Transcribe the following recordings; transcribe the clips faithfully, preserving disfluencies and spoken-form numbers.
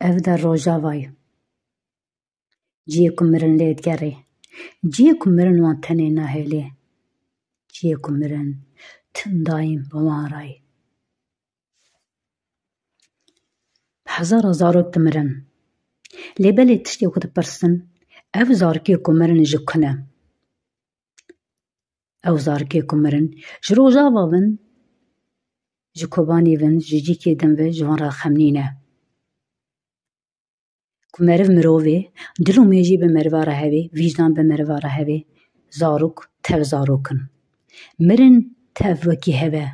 Ev der Rojavayê. Cihê ku mirin lê digerê. Cihê ku mirin wan tenê nahêlê. Cihê ku mirin tim daîm bi wan rayê. Hezara zarok dimirin. Lê belê tiştê ku dipirsin, ev zarokê ku mirin ji ku ne? Ew zarokê ku mirin, ji Rojava bin, ji Kobanê bin, ji cîkê din ve ji wan re xem nîne. Ku meriv mirov e, dil û mêjî bi meriva re hebe, vîjdan bi meriva re hebe, zarok tev zarok in. Mirin tev wekî hev e,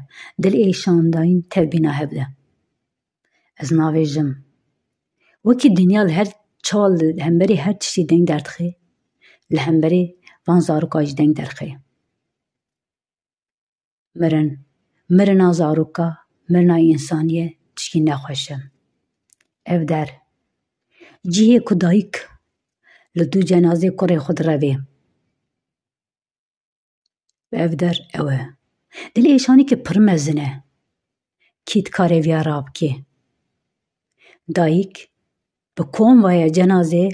dil ê şandayîn tev bîna hev de. Ez navêjim. Wekî dinya li her çawa li hemberî her tiştî deng derdixe, li hemberî van zaroka jî deng derdixe. Mirin, mirina zaroka, mirina însaniyê tişkî nexweş e. Ev der, cihê ku dayik li dû cenazê kurê xwe direvê. Ev der ew e. Dilêşanî ki pir mezin e. Kî dikare viya rabikê? Dayik bi konvaya cenazê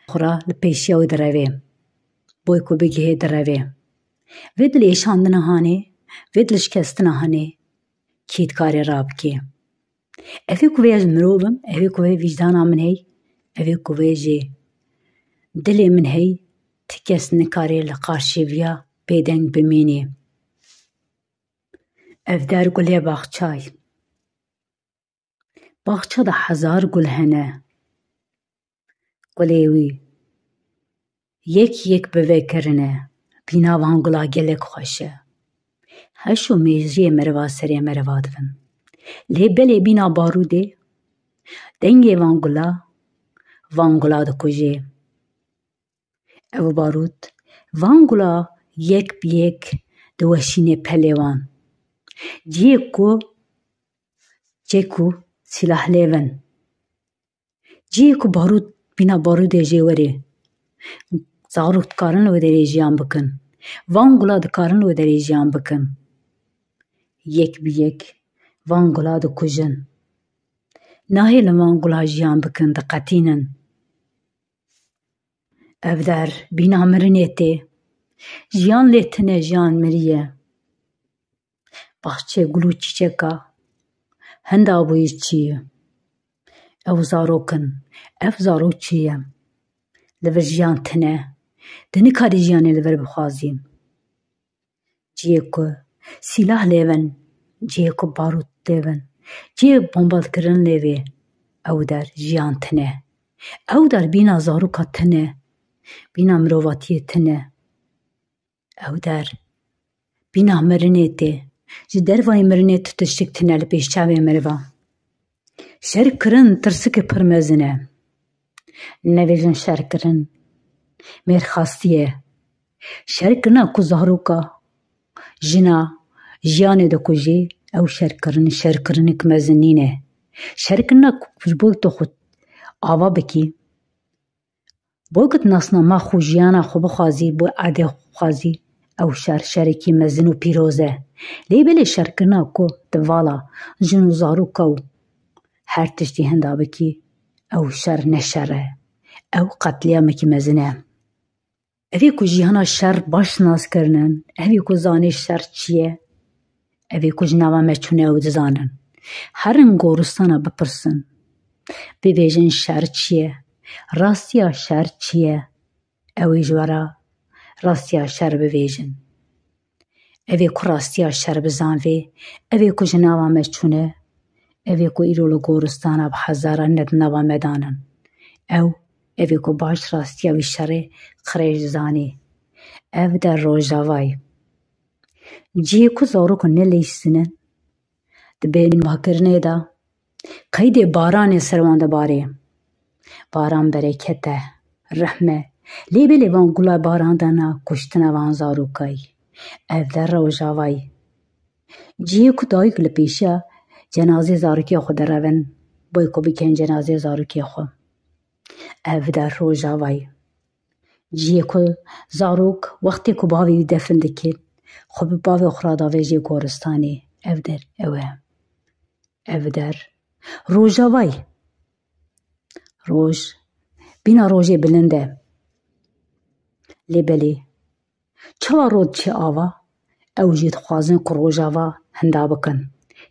xwe re li pêşiya wê direvê. Boy ku bigihê direvê. Vê dilêşandina hanê, vê dilşikestina hanê kî dikare rabikê? Ev ê ku vê ez mirov im, ev ê ku vê vîcdana min hey, ev ê ku vê jê dilê min hey, ti kes nikare li qarşî viya bêdeng bimînê. Ev der gulê baxçay. Baxça de hezar gul hene. Gulê wî yek yek bi vê kirine. Bîna van gula gelek xweş e. Heş û mêjiyê meriva serê meriva dibin. Lê belê bîna barûdê dengê van gula, van gula dikujê. Ev barût, van gula yek bi yek diweşînê pelê wan. Cihê ku, cihê ku sîlah lêvin. Cihê ku barût, bîna barûdê jê werê. Zarok dikarin li wê derê jiyan bikin. Van gula dikarin li wê derê jiyan bikin. Yek bi yek van gula dikujin. Nahêlin van gula jiyan bikin, diqetînin. Ev der bîna mirinê tê. Jiyan lê tine, jiyan miriye. Baxçê gul û çîçeka hinda bûyî çi ye? Ew zarok in. Ev zarok çi ye? Li vir jiyan tine. Tu nikarî jiyanê li vir bixwazî. Cihê ku sîlah lêvin, cihê ku barût lêvin, cihê bombekirin lêvê, ew der jiyan tine. Ew der bîna zaroka tine, bîna mirovatiyê tine. Ew der bîna mirinê tê. Ji dervayî mirinê tu tiştik tine li pêş çavê meriva. Şerkirin tirsikê pir mezin e. Nevêjin şerkirin mêrxastî ye. Şerkirina ku zaroka, jina, jiyanê dikujê, ew şerkirin, şerkirinik mezin nîne. Şerkirina ku ji bo tu xwe ava bikî, bo ku tu nasnama xwe, jiyana xwe bixwazî, bo erdê xwe bixwazî, ew şer, şerekî mezin û pîroz e. Lê belê şerkirina ku tu vala jin û zaroka û her tiştî hinda bikî, ew şer ne şer e. Ew qetlîamekî mezin e. Ev ê ku jiyana şer baş nas kirinin, ev ê ku zanê şer çi ye, ev ê ku ji nava me çûne ew dizanin. Herin goristana bipirsin. Bibêjin şer çi ye? Rastiya şer çi ye? Ew ê ji we re rastiya şer bibêjin. Ev ê ku rastiya şer bizanvê, ev ê ku ji nava me çûne, ev ê ku îro li goristana bi hezara ne di nava me danin. Ew, ev ê ku baş rastiya wî şerê qirêj zanî. Ev der Rojavayê. Cihê ku zarok neleyîstin in, di bêhnvakirinê de qeydê baranê ser wan dibarê. Baran bereket e, rehm e. Lê belê van gula baran dana kuştina van zarokayî. Ev der Rojavayê. Cihê ku dayik li pêşiya cenazê zarokê xwe direvin, boy ku bikin cenazê zarokê xwe. Ev der Rojavayê. Cihê ku zarok wextê ku bavê wî defin dikin, xwe bi bavê xwe re davêjê goristanê. Ev der ew e. Ev der Rojavayê. Roj, bîna rojê bilind e. Lê belê, çawa roj diçe ava? Ew jî dixwazin ku rojava hinda bikin.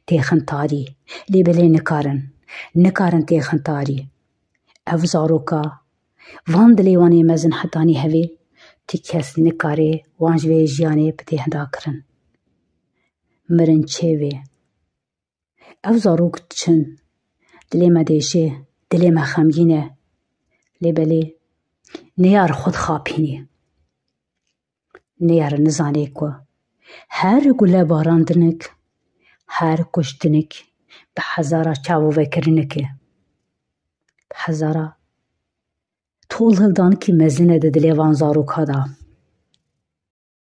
Têxin tarî. Lê belê nikarin. Nikarin têxin tarî. Ev zaroka, van dilê wan ê mezin hetanî hevê, ti kes nikare wan ji vê jiyanê bide hinda kirin. Mirin çê vê. Ev zarok diçin. Dilê me dêşê, dilê me xemgîn e. Lê belê, neyar xwe dixapînî. Neyar nizanê ku her gule barandinik, her kuştinik bi hezara çavovekirinik e. Bi hezara tol hildanikî mezin e di dilê van zaroka de.